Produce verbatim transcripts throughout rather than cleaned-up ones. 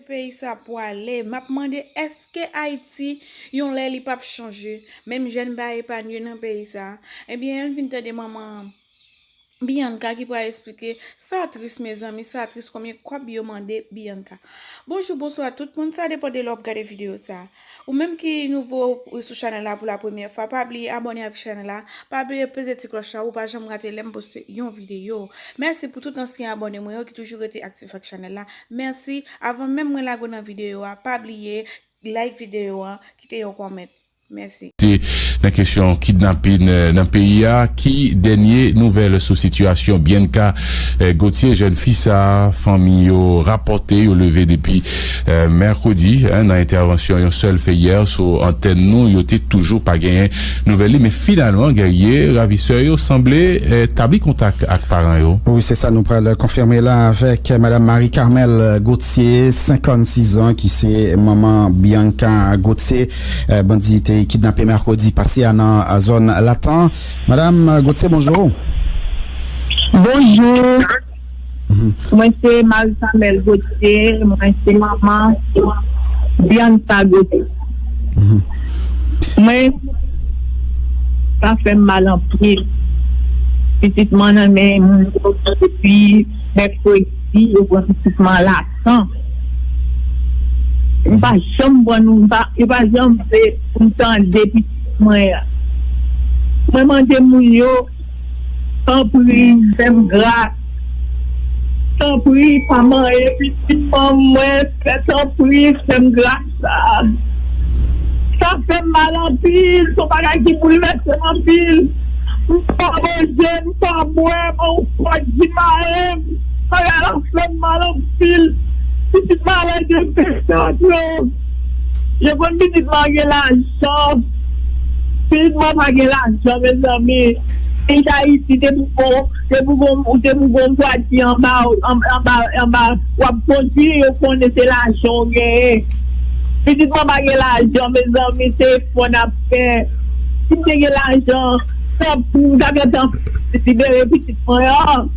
peyi sa pwale. M ap mande, èske Ayiti, yon lè li p ap chanje? Menm jèn pa epanye nan peyi sa. Ebyen, ann vin tande manman Bianca ki pral esplike. Sa tris, mezanmi, sa tris. Konbyen kòb yo mande Bianca? Bonjou, bonswa tout moun, sa depann de lè w ap gade videyo sa. Ou menm ki nouvo sou chanèl la pou la premyè fwa, pa bliye abòne avèk chanèl la, pa bliye peze ti klòch la pou w pa janm rate lè m poste yon videyo. Mèsi pou tout ansyen abòne mwen yo ki toujou rete aktif ak chanèl la. Mèsi. Avan menm mwen lage w nan videyo a, pa bliye like videyo an, kite yon kòmant. Mèsi. Te nan kesyon kidnapin, eh, nan peyi a, ki dènye nouvèl sou sitiyasyon Bianca, eh, Gauthier, jèn fi sa a, fanmi yo rapòte yo leve depi, eh, mèkredi, eh, nan entèvansyon yon sèl fè yè sou antèn nou, yo te toujou pa genyen nouvèl li, men finalman, Guerrier, ravisè yo sanble, eh, tabli kontak ak paran yo. Wi, se sa nou pral konfime la avèk Madam Marie Carmelle Gauthier, senkannsizan, ki se manman Bianca Gauthier, eh, bandi te kidnape mèkredi pase a nan zòn Latan. Madam Gauthier, bonjou. Bonjou. Mhm. Mwen se Marie Carmelle Gauthier, mwen se manman Bianca Gauthier. Mhm. Mwen, sa fè m mal anpil. Pitit mwen nan men moun yo depi mèkredi, yo pran pitit mwen Latan. M pa janm pran nou, m pa, yo pa janm vle pou m tande pitit mwen an. Mwen mande moun yo, tanpri, fè m gras. Tanpri, pa manyen pitit mwen, fè, tanpri, fè m gras sa. Sa fè m mal anpil, se yon bagay ki boulvèse m anpil. M pa manje, m pa bwè, m pa yon fòt di mare m. Bagay la fè m mal anpil. Pitit mwen malad, yo pete yo. Yo konn pitit mwen gen lajan. Pitit mwen pa gen lajan, mezanmi. Peyi Dayiti, te pou gon, te pou gon, ou te pou gon pwati anba, anba, anba, anba, w ap kondwi, yo konnen se lajan w genyen. Pitit mwen pa gen lajan, mezanmi, se efò n ap fè. Si m te gen lajan, tanpri, m ta gentan libere pitit mwen an.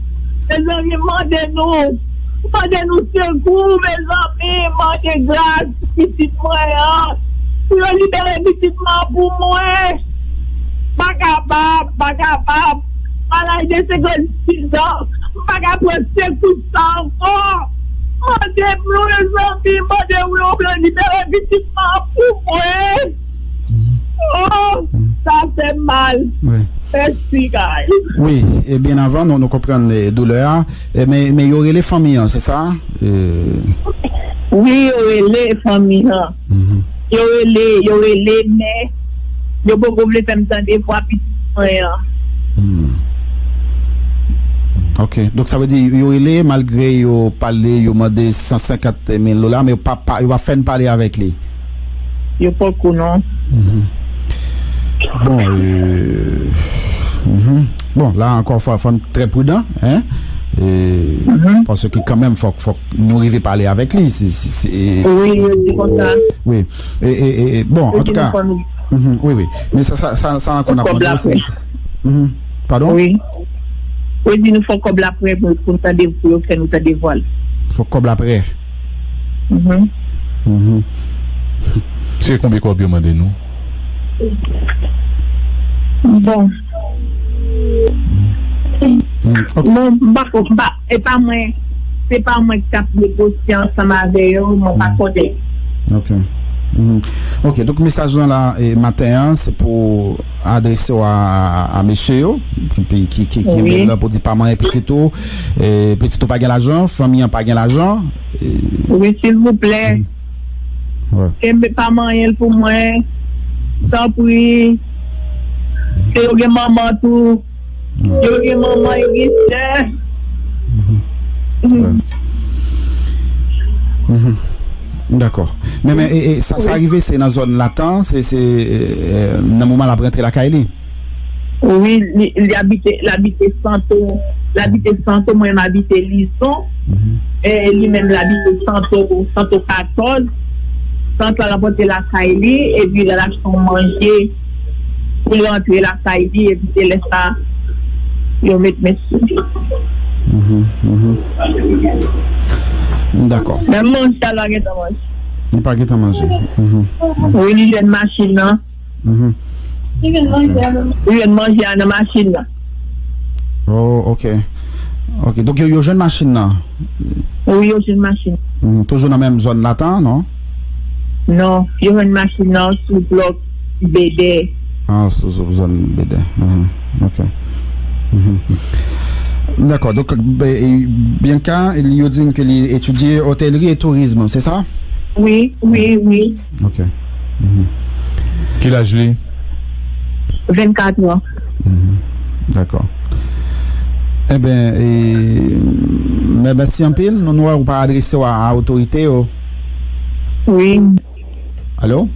Mezanmi, m mande nou, m mande nou sekou, mezanmi, m mande gras pou pitit mwen an. Pou yo libere pitit mwen an pou mwen. M pa kapab, m pa kapab. M a laj de senkannsizan, m pa ka pran sekou sa ankò. Mande m, mezanmi, mande w, w libere pitit mwen an pou mwen. Oh, sa fè m mal. Wi. Mèsi, guys. Wi, e byen avan, nou, nou konprann, eh, doulè a. Eh, men, men yo rele fanmi an, se sa? Eh. Wi, yo rele fanmi an. Mhm. Yo rele, yo rele, men yo poko vle fè m tande vwa pitit mwen an. Hmm. Ok. Donk, sa vle di, yo rele, malgre yo pale, yo mande san senkant mil dola, men yo pa, pa, yo pa fè n pale avèk li. Yo poko, non. Mhm. Bon, euh, mhm. Bon, la ankò, fò, fò n trè pridan, hein? E, mhm. Paske kanmenm, fòk, fòk nou rive pale avèk li. Si, si, si, e, wi, yo di konsa. Wi. E, e, e, e, bon, antouka. Mhm, wi, wi. Men sa, sa, sa, sa ankò n ap mande. Mhm. Padon? Wi. Yo di nou fòk kòb la prè pou, pou n tande, pou yo fè nou tande vwa l. Fòk kòb la prè. Mhm. Mhm. Se konbyen kòb yo mande nou? Bon. Mm, ok. Bon, m pa ko-, m pa, e pa mwen, se pa mwen ki t ap negosye ansanm avè yo, mwen pa konnen. Ok. Mhm. Ok, donk mesaj lan la, e, maten an, se pou adrese w a, a, a mesye yo, ki, ki, ki, ki wi. Menm nan pou di pa manyen pitit ou, e, pitit ou pa gen lajan, fanmi an pa gen lajan. E, wi, silvouplè. Mm. Wi. Kenbe pa manyen l pou mwen. Tanpri. Se yo gen manman tou. Wi. Yo gen manman, yo gen sè. Mhm. Mhm. Wi. Mhm. Dakò. Men, men, e, e, sa, sa rive, se nan zòn Latan, se, se, e, e, nan moman l ap rantre lakay li? Wi, li, li abite, l abite Santo, l abite Santo, mwen m abite Lizon. Mhm. E, li menm l abite Santo, Santo katòz. Santo l ap rantre lakay li, epi l al achte yon manje pou l rantre lakay li, epi se lè sa, yo met men sou li. Mhm, mhm. Dakò. Menm manje a l pa gentan manje. Li pa gentan manje. Mhm. Wi, li jwenn machin nan. Mhm. Li jwenn manje a nan machin nan. Oh, ok. Ok. Donk, yo, yo jwenn machin nan? Wi, yo jwenn machin. Mhm. Toujou nan menm zòn Latan, non? Non, yo jwenn machin nan sou blòk Bedè. Ah, sou, sou zòn Bedè. Mhm. Ok. Mhm. Dakò. Donk, be- e, Bianca, yo di m ke li etidye otelri e tourizm, se sa? Wi, wi, wi. Ok. Mhm. Ki laj li? Vennkat an. Mhm. Dakò. Eben, e, mè- mèsi anpil. Nou, nou wè ou pa adrese w a, a otorite yo. Wi. Alo?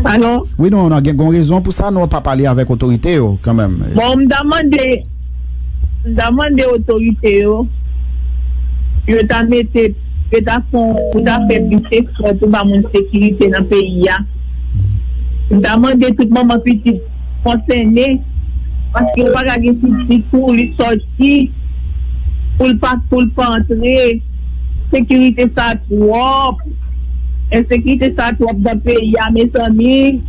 Alo? Wi, non, non, gen gon rezon pou sa, nou pa pale avèk otorite yo, kanmenm. Bon, m ta mande, m ta mande otorite yo, yo ta mete, yo ta fon, yo ta fè plis efò pou ba moun sekirite nan peyi a. M ta mande tout manman pitit konsène, paske yo pa ka gen pitit pou li sòti, pou l pa, pou l pa antre. Sekirite sa twòp. Ensekirite sa twòp nan peyi a, mezanmi.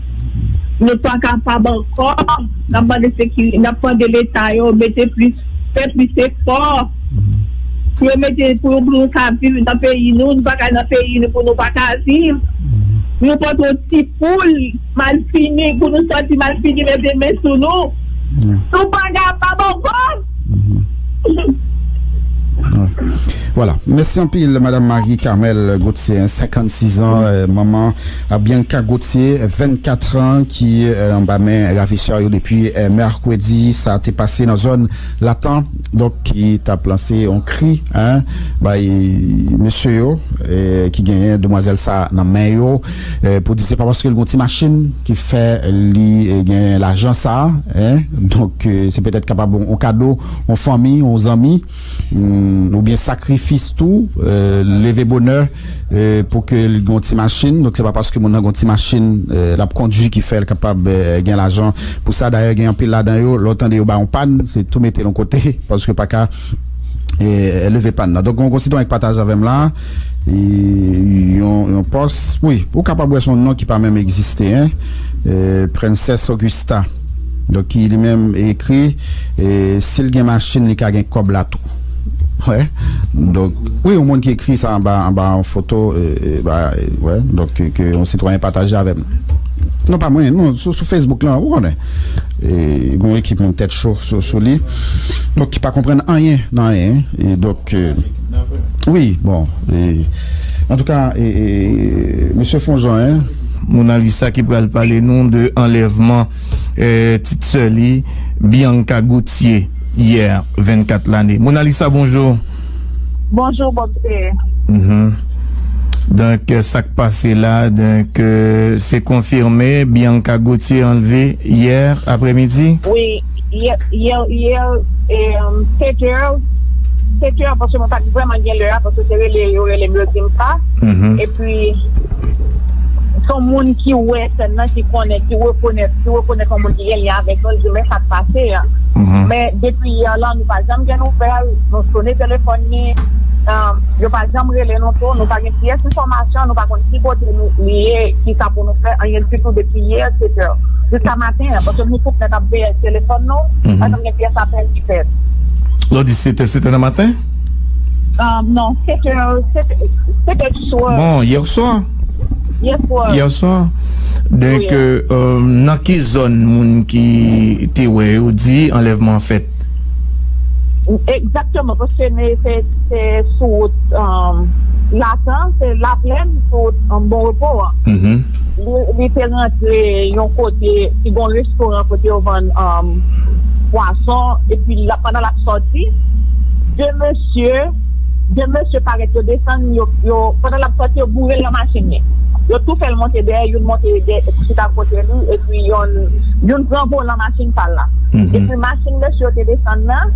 Nou pa kapab ankò. N ap mande sekiri-, n ap mande Leta yo mete plis, fè plis efò. Pou yo mete, pou yo, pou nou ka viv nan peyi nou, nou pa ka nan peyi nou pou nou pa ka viv. Nou pote yon ti poul malfini pou nou sòti malfini mete men sou nou. Nou pa kapab ankò. Vwala. Mèsi anpil, Madam Marie Carmelle Gauthier, senkannsis an, euh, manman a Bianca Gauthier, vennkat an, ki, euh, anba men ravijè yo depi, euh, mèkredi. Sa te pase nan zòn Latan, donk, ki t ap lanse yon kri, hein, bay mesye yo, euh, ki genyen demwazèl sa nan men yo, euh, pou di se pa paske l gon ti machin ki fè li, euh, gen lajan sa, hein, donk, euh, se petèt kapab yon kado, yon fanmi, yon zanmi, mm, oubyen sakrifis tou, euh, leve bonè, euh, pou ke l gon ti machin. Donk, se pa paske moun nan gon ti machin, euh, l ap kondui ki fè l kapab, euh, gen lajan pou sa. Dayè, gen anpil ladan yo, lè w tande yo ba yon pàn, se tou mete l yon kote, paske pa ka, euh, leve pàn nan. Donk, gon, gon sitwayen ki pataje avè m la, e, yon, yon pòs, wi, ou kapab wè se yon non ki pa menm egziste, hein, euh, Princess Augusta. Donk, ki li menm ekri, e, si l gen machin, li ka gen kòb la tou. Wè. Donk, wi, yon moun ki ekri sa anba, anba yon foto, e, e, ba, e, wè. Donk, ke, ke yon sitwayen pataje avè m. Non, pa mwen, non, sou, sou Facebook lan, ou konnen. E, gon ekip moun tèt cho sou, sou li. Donk, ki pa konprann anyen nan anyen. E donk, e, wi, bon, e, antouka, e, e, mesye Fonjan, hein. Monalisa ki pral pale nou de anlèvman, eh, ti sè li, Bianca Gauthier, yè, vennkat lane. Monalisa, bonjou. Bonjou, Bob. Mhm. Donk, sa k pase la, donk, euh, se konfime, Bianca Gauthier anlve yè aprèmidi? Wi, yè, yè, yè, e, sèt è, sèt è, paske mwen pa t vrèman gen lè a, paske se rele, yo rele m, yo di m pa. Mhm. Epi, se yon moun ki wè sèn nan, ki konnen, ki rekonèt, ki rekonèt yon moun ki gen lyen avèk nou, li di, "Men sa k pase an." Mhm. Men depi yè lan, nou pa janm gen nouvèl, nou sone telefòn li, um, yo pa janm rele nou tou, nou pa gen pyès enfòmasyon, nou pa konn ki kote nou, li ye, ki sa pou nou fè, anyen ditou depi yè, sèt è. Jiska maten an, paske nou tout nèt ap veye telefòn nou, mhm, pa janm gen pyès apèl ki fèt. Lè w di sèt è, sèt è nan maten? Ah, non, sèt è, sèt è, sèt è di swa. Bon, yè swa. Yè swa. Yè swa. Donk, wi, euh, euh, nan ki zòn moun ki te wè yo di anlèvman an fèt? Egzakteman, paske se, se, se sou wout, um, Latan, se Laplèn, sou wout, um, Bon Repo an. Mhm. Li, li te rantre yon kote, ki gon restoran kote yo vann, um, pwason, epi la, pandan l ap sòti, de mesye, de mesye parèt yo desann, yo, yo, pandan l ap sòti, yo boure l nan machin li. Yo tou fè l monte dèyè, youn monte dèyè, chita kote li, epi youn, youn pran volan machin pa l la. Mhm. Epi machin mesye yo te desann nan,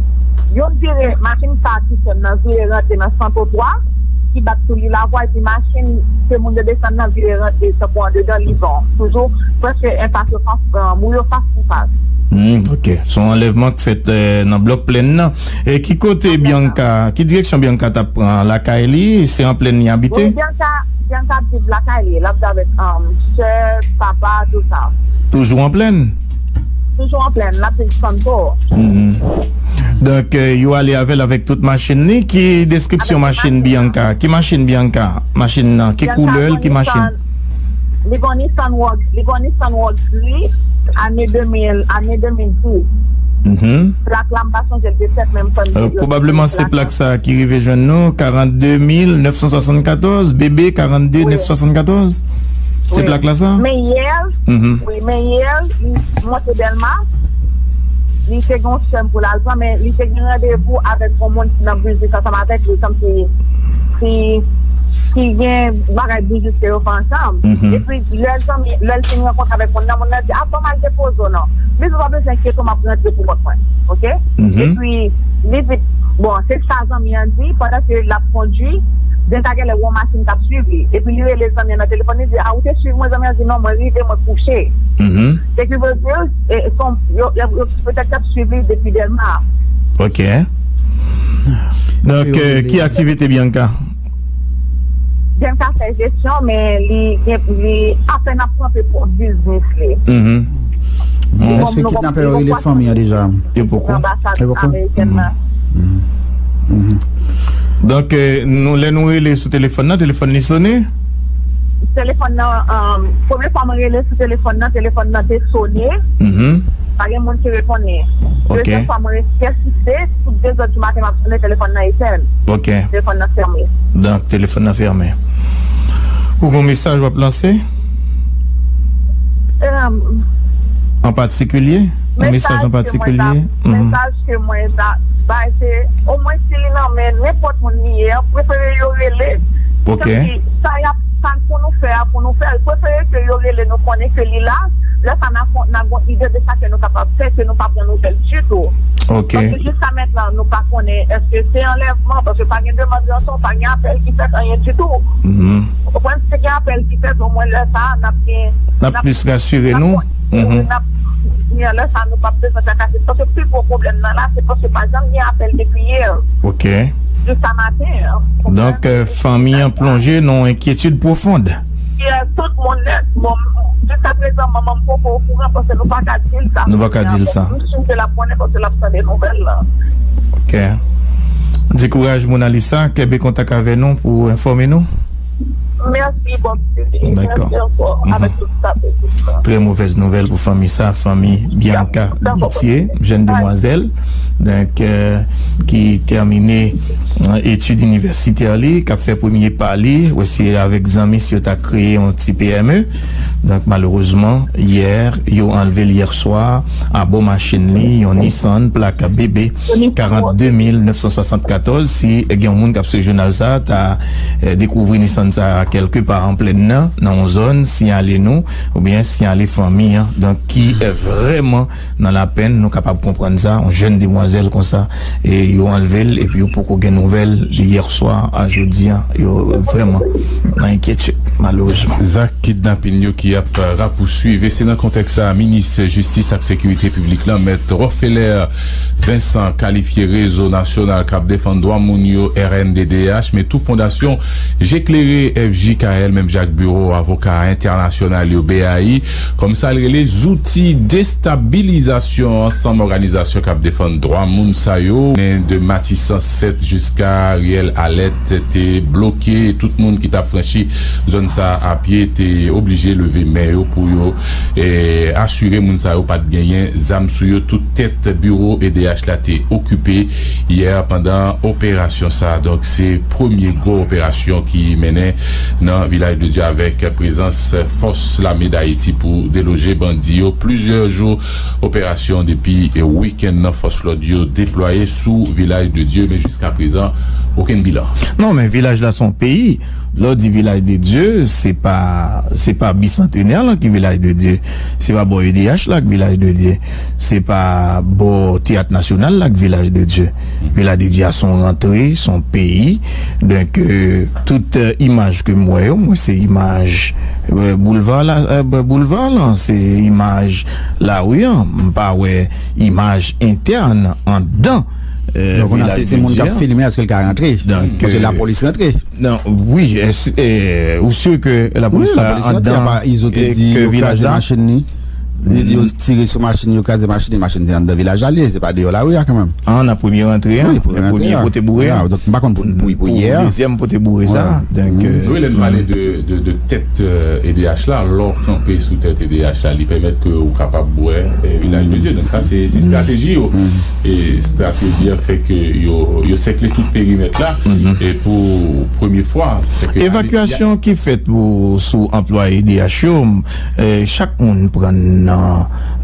youn vire, machin sa ki sèn nan vire rantre nan Santo twa, ki bat sou Lilavois, epi machin ke moun yo desann nan vire rantre tankou andedan Lizon. Toujou prèske an fas, yo fas, euh, mou yo fas pou fas. Hmm, ok. Se yon anlèvman k fèt, eh, nan blòk Plèn nan. E ki kote Bianca, ki direksyon Bianca t ap pran? Lakay li, se an Plèn li abite? Wi, Bianca, Bianca ap viv lakay li. L ap viv avèk, um, sè, papa, tout sa. Toujou an Plèn? Toujou an Plèn. L ap viv Santo. Mhm. Donk, eh, yo ale avè l avèk tout machin li. Ki deskripsyon machin Bianca? Ki machin Bianca? Machin nan, ki koulè l, ki machin? Li gon Nissan Rogue, li gon Nissan Rogue gri, ane de mil, ane de mil dis. Mhm. Plak la, m pa sonje l te fèt, men m kwè m te... Pwobableman se plak sa ki rive jwenn nou, karannde mil nèf san swasannkatòz, B B karannde nèf san swasannkatòz. Se plak la sa? Men yè, wi, men yè, li monte Dèlma, li te gen yon sè m pou l al pran, men li te gen randevou avèk yon moun ki nan biznis ansanm avèk li, kòmsi ki, ki gen bagay biznis ke yo fè ansanm. Mhm. Epi lè zanmi, lè l fin rankontre avèk moun nan, moun nan di, "A, ban m al depoze w non." Li di, "Ou pa bezwen enkyete w, m ap rantre pou kont mwen." Ok? Mhm. Epi li di, bon, se sa zanmi an di, pandan ke l ap kondui, Bianca genlè wè yon machin k ap swiv li. Epi li rele zanmi an nan telefòn, li di, "A, ou te swiv mwen?" Zanmi an di, "Non, mwen rive, mwen kouche." Mhm. Se ki vle di, e, son, yo, yo, yo, petèt y ap swiv li depi Dèlma. Ok. Donk, eh, ki aktivite Bianca? Bianca fè jesyon, men li, li apèn ap kanpe pwòp biznis li. Mhm. Èske kidnapè yo rele fanmi an deja? Yo poko. Anbasad amerikèn nan. Mhm. Mhm. Donk, eh, nou, lè nou rele sou telefòn nan, telefòn li sone? Telefòn nan, um, premye fwa mwen rele sou telefòn nan, telefòn nan te sone. Mhm. Pa gen moun ki reponn li. Ok. Dezyèm fwa mwen pèsiste, tout de zè di maten m ap sone, telefòn nan etèn. Ok. Telefòn nan fèmen. Donk, telefòn nan fèmen. Ou gen mesaj w ap lanse? Em, an patikilye? Yon mesaj an patikilye? Mhm. Mesaj ke mwen ta bay se, omwen si li nan men nenpòt moun li ye a, prefere yo rele. Ok. Tanki sa y ap, sa pou nou fè a, pou nou fè l, prefere ke yo rele nou konnen ke li la. Lè sa n a, n a gon ide de sa ke nou kapab fè, ke nou pa pran nouvèl ditou. Ok. Paske jiska mentnan, nou pa konnen èske se anlèvman, paske pa gen demann ranson, pa gen apèl ki fèt, anyen ditou. Mhm. Ou konprann, si gen apèl ki fèt, omwen lè sa a, n ap gen, n ap plis rasire nou. N ap, mhm, n ap, lè sa a, nou p ap bezwen trakase. Paske pi gwo pwoblèm nan la, se paske pa janm gen apèl depi yè. Ok. Jiska maten an. Donk, eh, fanmi an plonje nan enkyetid pwofon. Yes, tout moun nèt. Bon, jiska prezan, manman m poko okouran paske nou pa ka di l sa. Nou pa ka di l sa. M si ke l ap konnen paske l ap tande nouvèl la. Ok. Di kouraj, Monalisa. Kenbe kontak avè nou pou enfòme nou. Mèsi, bon, mèsi ankò, mhm, avèk tout staff ekip la. Trè movèz nouvèl pou fanmi sa, fanmi Bianca Goutier, jèn demwazèl, donk, eh, ki tèmine, eh, etid inivèsitè li, k ap fè premye pa li, wè si avèk zanmi si yo ta kreye yon ti P M E. Donk, malerezman, yè, yo anlve l yè swa, abò machin li, yon Nissan, plak B B karannde mil nèf san swasannkatòz. Si, eh, gen yon moun k ap swiv jounal sa, ta, eh, dekouvri Nissan sa kèlkepa an Plèn nan, nan yon zòn, siyale nou, oubyen siyale fanmi an, donk, ki, eh, vrèman nan lapenn, nou kapab konprann sa, yon jèn demwazèl konsa, e yo anlve l, epi yo poko gen nouvèl li yè swa a jodi a, yo vrèman nan enkyetid, malerezman. Zak kidnapin yo ki ap rapouswiv, e se nan kontèks sa a, minis jistis ak sekirite piblik la, mèt Rofeler Vincent, kalifye Rezo Nasyonal k ap Defann Dwa Moun yo, R N D D H, men tou Fondasyon Je Klere, F J K L, menm jan ak Biwo Avoka Entènasyonal yo, B A I, kòm sa l rele, zouti destabilizasyon ansanm òganizasyon k ap defann dwa moun sa yo. Men de Matisan sèt jiska riyèl Alèt te bloke, tout moun ki t ap franchi zòn sa a pye te oblije leve men yo pou yo, eh, asire moun sa yo pa t genyen zam sou yo. Tout tèt biwo E D H la te okipe yè pandan operasyon sa a. Donk, se premye gwo operasyon ki mennen nan Vilaj de Dye avèk prezans fòs lame Dayiti pou deloje bandi yo. Plizyè jou operasyon depi wikenn nan fòs lòd yo deplwaye sou Vilaj de Dye, men jiska prezan, okenn bilan. Non, men vilaj la se yon peyi. Lè w di Vilaj de Dye, se pa, se pa Bisantenè lan ki Vilaj de Dye, se pa bò E D H la ki Vilaj de Dye, se pa bò Teyat Nasyonal la ki Vilaj de Dye. Vilaj de Dye a se yon rantre, se yon peyi. Donk, euh, tout, euh, imaj ke m wè yo, mwen se imaj, euh, boulva la, euh, boulva lan, se imaj lari an. M pa wè imaj entèn anndan, euh, Vilaj de Dye a. Donk, kounye a, se, se moun k ap filme, èske l ka rantre? Donk, paske, euh, lapolis rantre. Non, wi, èske, eh, ou si ke lapolis la anndan, Izo te di yo kraze machin li. Li di yo tire sou machin, yo kraze machin li, machin te anndan vilaj la li ye, se pa deyò lari a kanmenm. An, nan premye rantre a, wi, premye rantre a, premye pote boure a. Donk, m pa konn pou, pou, pou yè a. Dezyèm pote boure sa. Wi, lè n pale de, de, de tèt, euh, E D H la, lè w kanpe sou tèt E D H la, li pèmèt ke ou kapab wè, eh, Vilaj de Dye. Donk, sa, se, se estrateji yo. E estrateji a fè ke yo, yo sèkle tout perimèt la. E pou premye fwa, se ke evakyasyon ki fèt pou, sou anplwaye E D H yo, eh, chak moun pran nan,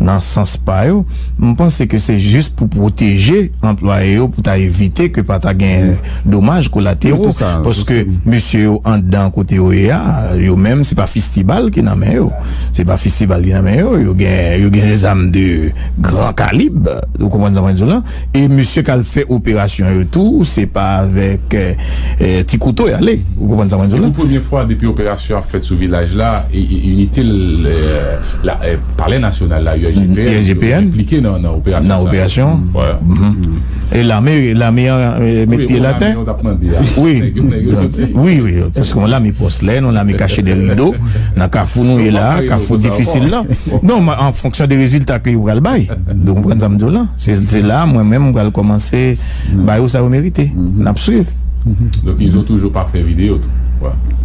nan sans pa yo. M panse ke se jis pou pwoteje anplwaye yo, pou ta evite ke pa ta gen domaj kolatero. Paske mesye yo anndan kote yo ye a, yo menm, se pa fistibal ki nan men yo. Se pa fistibal ki nan men yo. Yo gen, yo gen zam de gran kalib. Ou konprann sa mwen di w la? E mesye k al fè operasyon yo tou, se pa avèk, eh, eh, ti kouto y ale. Ou konprann sa mwen di w la? Pou premye fwa, depi operasyon ap fèt sou vilaj la, e, e, inite l, eh, la, eh, Palè Nasyonal la, U S G P N, yo enplike nan, nan operasyon sa. Nan operasyon? Wi. E lame, lame an, eh, met pye l atè? Wi, wi, wi, paske yon lame pòslèn, yon lame kache dèyè rido, nan kafou nou ye la, kafou difisil la. Non, an fonksyon de rezilta ke yo pral bay. Donk, ou konprann sa m di w la? Se, se la, mwen menm, m pral kòmanse ba yo sa yo merite. N ap swiv. Donk, Izo toujou pa fè videyo tou.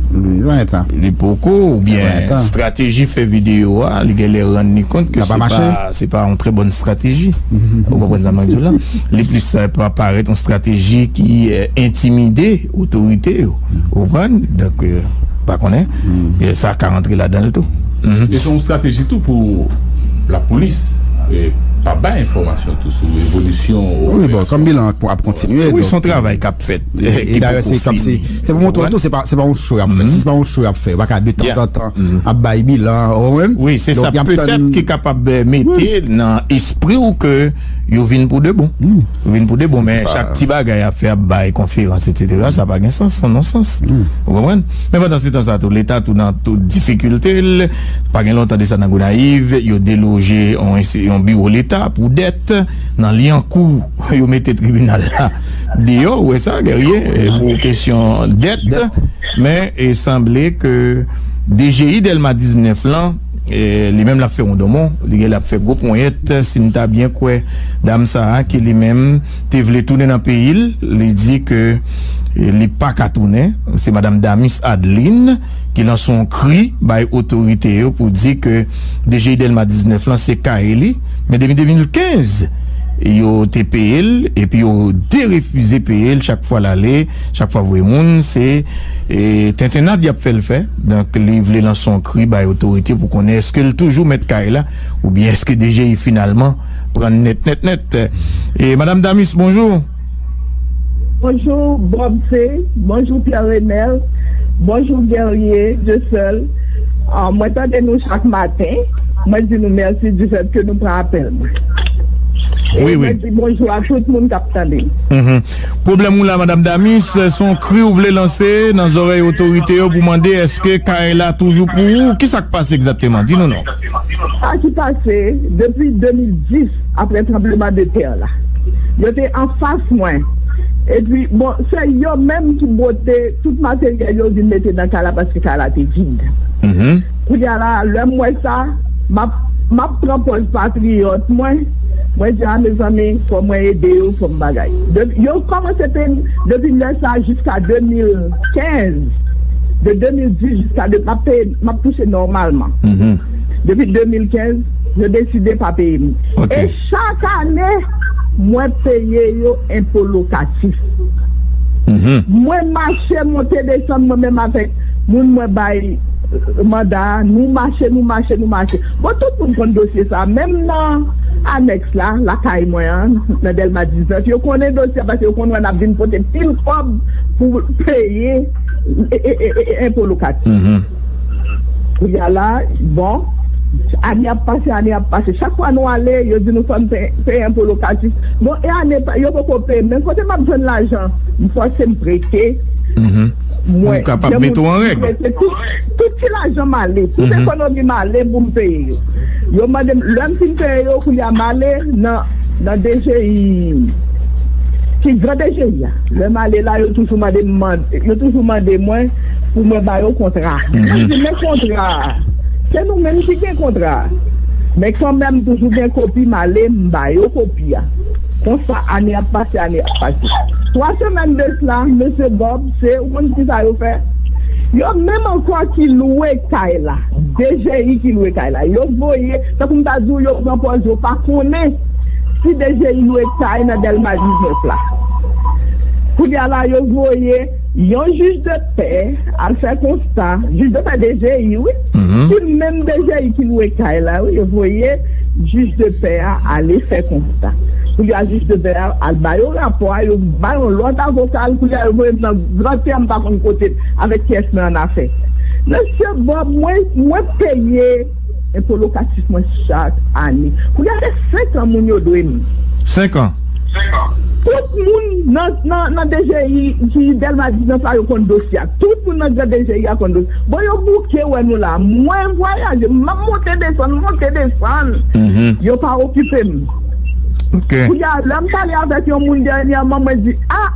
Li poko, oubyen estrateji fè videyo a, li genlè rann li kont ke se pa, se pa yon trè bòn estrateji. Ou konprann sa mwen di w la? Li plis, eh, pa parèt yon estrateji ki, eh, entimide otorite yo. Ou konprann? Donk, eh, pa konnen. Eh, sa ka rantre ladan l tou. E se yon estrateji tou pou lapolis, eh, pa bay enfòmasyon tou sou evolisyon. Wi, bon, kòm bilan an ap kontinye, wi, se yon travay k ap fèt, eh, ki poko fini. Se pou montre w tou, se pa, se pa yon show y ap fè. Si se pa yon show y ap fè, yo pa ka de tanzantan ap bay bilan, ou konprann? Wi, se sa petèt ki kapab, eh, mete nan espri w ke yo vin pou de bon. Yo vin pou de bon, men chak ti bagay y ap fè, ap bay konferans, etsetera, sa pa gen sans, se yon nonsans. Ou konprann? Men pandan se tan sa tou, Leta tou nan tout difikilte l. Pa gen lontan de sa nan Gonayiv, yo deloje yon, yon biwo Leta pou dèt nan Lyankou. Yo mete tribinal la deyò, ou wè sa, Guerrier, eh, pou kesyon dèt. Men, e sanble ke D G I Dèlma diznèf lan, e, li menm l ap fè wondomon, li gen l ap fè gwo ponyèt, si n ta byen kwè dam sa a ki li menm te vle tounen nan peyi l, li di ke, e, li pa ka tounen. Se madanm Damis Adeline ki lanse yon kri bay otorite yo pou di ke D G I Dèlma diznèf lan se kay li, men depi de mil kenz, yo te peye l, epi yo derefize peye l chak fwa l ale, chak fwa voye moun, se, e, tentennad y ap fè l fè. Donk, li vle lanse yon kri bay otorite pou konnen èske l toujou mèt kay la, oubyen èske D G I finalman pran n nèt, nèt, nèt. E, Madanm Damis, bonjou. Bonjou, Bob C. Bonjou, Pierre Renel. Bonjou, Guerrier Dieuseul. Ah, mwen tande nou chak maten. Mwen di nou mèsi difèt ke nou pran apèl mwen. E wi, wi. Mwen di bonjou a tout moun k ap tande. Mhm. Pwoblèm ou la, Madanm Damis, se yon kri ou vle lanse nan zòrèy otorite yo pou mande èske kay la toujou pou ou? Kisa k pase egzakteman? Di nou non. Sa ki pase, depi de mil dis, apre tranbleman de tè la, yo te anfas mwen. Epi, bon, se yo menm ki bwote tout materyèl yo vin mete nan kay la paske kay la te vid. Mhm. Kounye a la, lè m wè sa, m ap, m ap pran pòz patriyòt mwen. Mwen di, a, mezanmi, fò mwen ede yo, fò m bagay. De, yo kòmanse peye m depi lè sa a jiska de mil kenz. De de mil dis jiska de, m ap peye, m ap touche nòmalman. Mhm. Depi de mil kenz, yo deside pa peye m. Ok. E chak ane, mwen peye yo enpo lokatif. Mhm. Mwen mache monte desann mwen menm avèk moun mwen bay, euh, manda a, nou mache, nou mache, nou mache. Bon, tout moun konn dosye sa. Menm nan anèks la, lakay mwen an, nan Dèlma diznèf, yo konnen dosye a paske yo konn wè n ap vin pote pil kòb pou peye e, e, e, e, enpo lokatif. Kounye a la, bon, ane ap pase, ane ap pase. Chak fwa nou ale, yo di nou fò n peye, peye enpo lokatif. Bon, e ane pa, yo poko peye. Men kote m ap jwenn lajan? M fòse m prete. Mwen, Ou kapab mete w an règ. Prete tout, tout ti lajan m ale, tout ekonomi m ale pou m peye yo. Yo mande m, lè m fin peye yo, kounye a m ale nan, nan D G I, ki gran D G I a. Lè m ale la, yo toujou mande m, mande, yo toujou mande mwen pou mwen ba yo kontra. Mwen di, men kontra a, se nou menm ki gen kontra a. Men kanmenm, toujou gen kopi, m ale, m ba yo kopi a. Konsa, ane ap pase, ane ap pase. Twa semèn de sila, mesye Bob, se, ou konn ki sa yo fè? Yo menm ankò ki lwe kay la, D G I ki lwe kay la. Yo voye, tankou m ta di w, yo pran pòz, yo pa konnen si D G I lwe kay nan Dèlma diznèf la. Kounye a la, yo voye yon jij de pè al fè konsta, jij de pè D G I, wi. Se menm D G I ki lwe kay la, wi, yo voye jij de pè a ale fè konsta. Kounye a, jij de pè a al ba yo rapò a, yo ba yon lòt avoka l, kounye a, yo voye m nan Gran Tè, m pa konn kote, avèk kiyès mwen annafè. Mesye Bob, mwen, mwen peye enpo lokatif mwen chak ane. Kounye a, se senk an moun yo dwe m. Senk an. Tout moun nan, nan, nan D G I, ki Dèlma diznèf la, yo konn dosye a. Tout moun nan gran D G I a konn dosye. Bon, yo bouke wè nou la. Mwen vwayaje, m ap monte desann, monte desann. Yo pa okipe m. Kounye a, lè m pale avèk yon moun dènyèman, mwen di, a,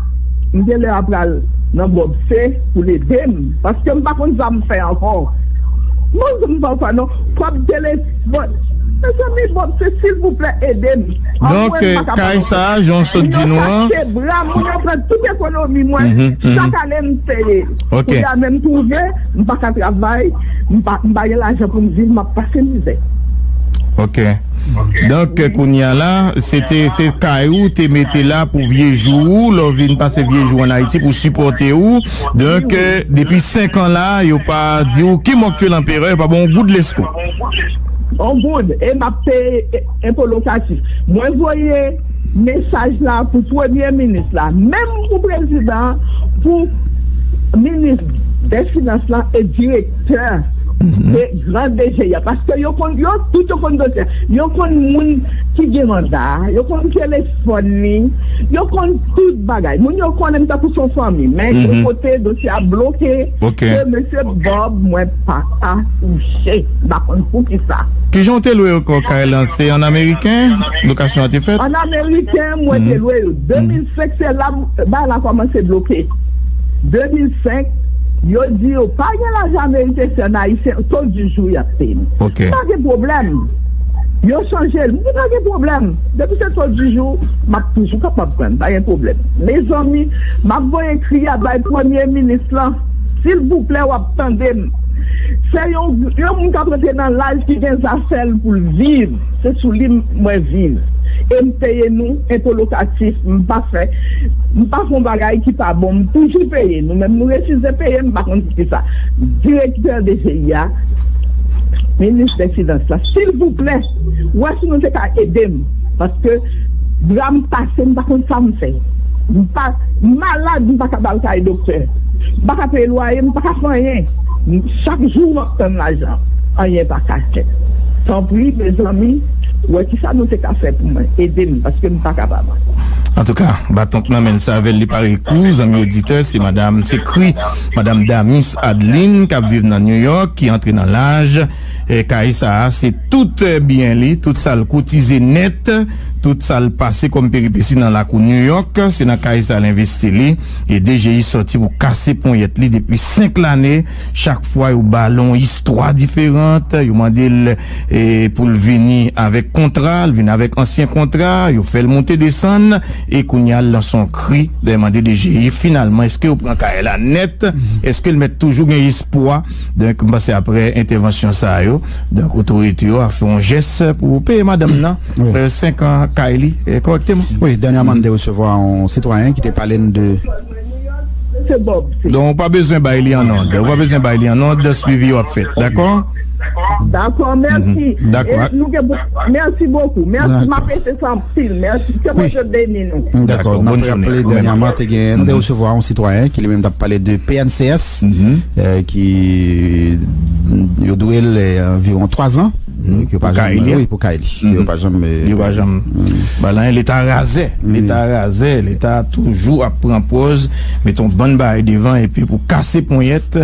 m genlè a pral nan Bob, se pou l ede m. Paske m pa konn sa m fè ankò. Mwen di m pa fè non. Kòb telefòn. Mezanmi, Bob, se silvouplè ede m. Anmwey, m pa kapab ankò. Donk, kay sa a, jan w sot di nou an. Moun yo kache bra m, moun yo pran tout ekonomi mwen. Chak ane m peye. Kounye a menm twouve, m pa ka travay, m pa, m pa gen lajan pou m viv, m ap pase mizè. Ok. Donk, kounye a la, se te, se kay ou te mete la pou vye jou ou, lè w vin pase vye jou ann Ayiti pou sipòte ou. Donk, depi senk an la, yo pa di w ki mò k tye lanperè, yo pa ba w yon goud lesko. On goud, e m ap peye enpo lokatif. Mwen voye mesaj la pou premye minis la, menm pou prezidan, pou minis dè finans la e direktè de gran D G I a, paske yo konn, yo tout yo konn dosye. Yo konn moun ki gen manda, yo konn telefòn li, yo konn tout bagay. Moun yo konnen m tankou se yon fanmi, men gen kote dosye a bloke, ke mesye Bob, mwen pa ka touche. M pa konn poukisa. Kijan w te lwe yo kay lan? Se an ameriken lokasyon an te fèt? An ameriken, mwen te lwe yo. De mil senk, se la bagay la kòmanse bloke. De mil senk, yo di yo pa gen lajan ameriken, se an ayisyen, taux du jour y ap peye m. Ok. Pa gen pwoblèm. Yo chanje l. M di pa gen pwoblèm. Depi se taux du jour, m ap toujou kapab pran l. Pa gen pwoblèm. Mezanmi, m ap voye kri a bay premye minis lan. Silvouplè, w ap tande m. Se yon, yon moun k ap rantre nan laj ki gen zafè l pou l viv. Se sou li m, mwen viv. E m peye nou enpo lokatif, m pa fè, m pa fè yon bagay ki pa bon. M toujou peye nou, men nou refize peye, m pa konn poukisa. Direktè D G I a, minis dè finans la, silvouplè, wè si nou te ka ede m. Paske bra m pase, m pa konn sa m fè. M pa, m malad, m pa ka al kay doktè. M pa ka peye lwaye, m pa ka fè anyen. Chak jou m ap tann lajan. Anyen pa ka fèt. Tanpri, mezanmi, wè kisa nou te ka fè pou mwen. Ede m, paske m pa kapab ankò. Antouka, baton k nan men l, sa avè l, li pare kou. Zanmi oditè, se madanm, se kri madanm Damus Adeline, k ap viv nan New York, ki antre nan laj. E kay sa a, se tout, eh, byen li, tout sa l kotize nèt, tout sa l pase kòm peripesi nan lakou New York, se nan kay sa l envesti li. E D G I sòti pou kase ponyèt li depi senk lane. Chak fwa yo ba l yon istwa diferan, yo mande l, eh, pou l vini avèk kontra, l vin avèk ansyen kontra, yo fè l monte desann, e kounye a l lanse yon kri, lè mande D G I, finalman, èske yo pran kay la nèt? Èske l mèt toujou gen espwa? Donk, m panse aprè entèvansyon sa yo, donk, otorite yo a fè yon jès pou peye madanm nan, eh, senk an kay li, eh, kòrèkteman. Wi, dènyèman, m te resevwa yon sitwayen ki te pale n de Mesye Bob, se. Donk, ou pa bezwen bay li an nòd. Ou pa bezwen bay li an nòd, swivi yo ap fèt. Dakò? Dakò, mèsi. Dakò. E nou gen pou, mèsi bokou. Mèsi, m apresye sa anpil. Mèsi. Ke Bondye beni nou. Dakò, n ap raple, dènyèman, te gen, te resevwa yon sitwayen ki li menm t ap pale de P N C S, euh, ki yo dwe l, euh, anviwon twa zan. Yo pa janm, wi, pou kay li. Yo pa janm, euh, yo pa janm. Ba la, leta razè. Leta razè. Leta toujou ap pran pòz, mete yon bann bagay devan, epi pou kase ponyèt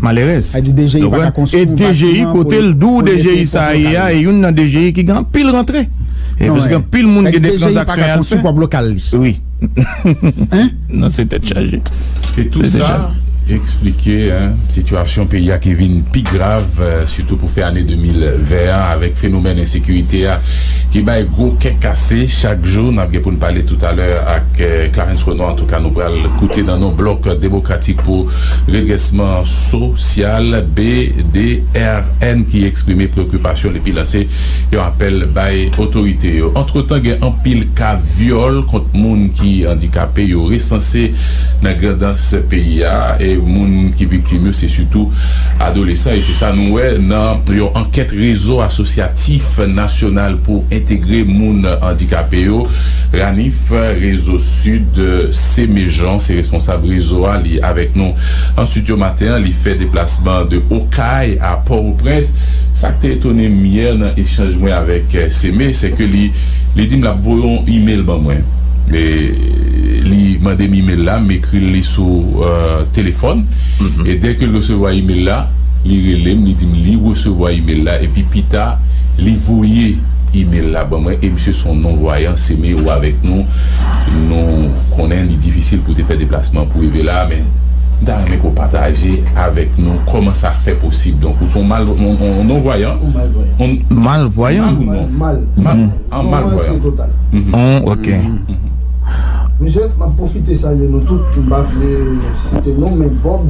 malerèz. Sa di D G I pa ka konstwi yon batiman pou l, pou l depo kòb. E D G I, kote l di w D G I sa ye a, e youn nan D G I ki gen anpil rantre. E paske anpil moun gen de tranzaksyon y al fè. Sa di D G I pa ka konstwi kòb lokal li. Wi. Non, se tèt chaje. E tou sa eksplike, en, sitiyasyon peyi a ki vin pi grav, eh, sitou pou fen ane de mil ven an, avèk fenomèn ensekirite a ki bay gwo kè kase chak jou. N ap gen pou n pale toutalè ak, eh, Clarens Renois. Antouka, nou pral koute nan non Blòk Demokratik pou Redrèsman Sosyal, B D R N, ki eksprime preyokipasyon l epi lanse yon apèl bay otorite yo. Antretan, gen anpil ka vyòl kont moun ki andikape yo resanse nan Grandans peyi a, e moun ki viktim yo se sitou adolesan, e se sa nou wè nan yon ankèt Rezo Asosyatif Nasyonal pou Entegre Moun Andikape yo, RANIF, Rezo Sid, Semejan, se responsab rezo a, li avèk nou an estidyo maten an, li fè deplasman de Okay a Pòtoprens. Sa k te etone m yè nan echanj mwen avèk, eh, Seme, se ke li, li di m l ap voye yon imèl ban mwen. E li mande m imèl la, m ekri l li sou, eh, telefòn. E dèke l resevwa imèl la, li rele m, li di m li resevwa imèl la, epi pita, li voye imèl la ban mwen, e misye se yon non-vwayan, Seme, ou avèk nou. Nou konnen li difisil pou te fè deplasman pou rive la, men m ta renmen ke w pataje avèk nou kòman sa fè posib. Donk, ou se yon mal-, yon, yon non-vwayan. Yon malvwayan. Yon malvwayan? Mal ou non? Mal, mal. Mal. An malvwayan. Ignorans total. Bon, ok. Mesye, m ap pwofite salye nou tout. M pa vle site non, men Bob,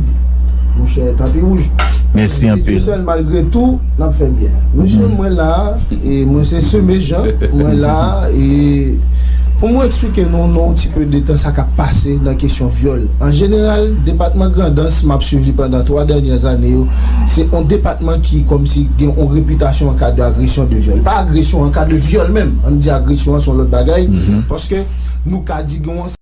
monchè, tapi wouj. Mèsi anpil. Dieu seul, malgre tout, n ap fè byen. Mesye, mwen la, e mwen se Seme Jan, mwen la, e pou mwen eksplike nou, nou, yon ti pe de tan sa k ap pase nan kesyon vyòl. An jeneral, depatman Grandans, m ap swiv li pandan twa dènyè zane yo, se yon depatman ki kòmsi gen yon repitasyon an ka de agresyon, de vyòl. Pa agresyon, an ka de vyòl menm. Ann di agresyon an se yon lòt bagay, paske nou ka di gen yon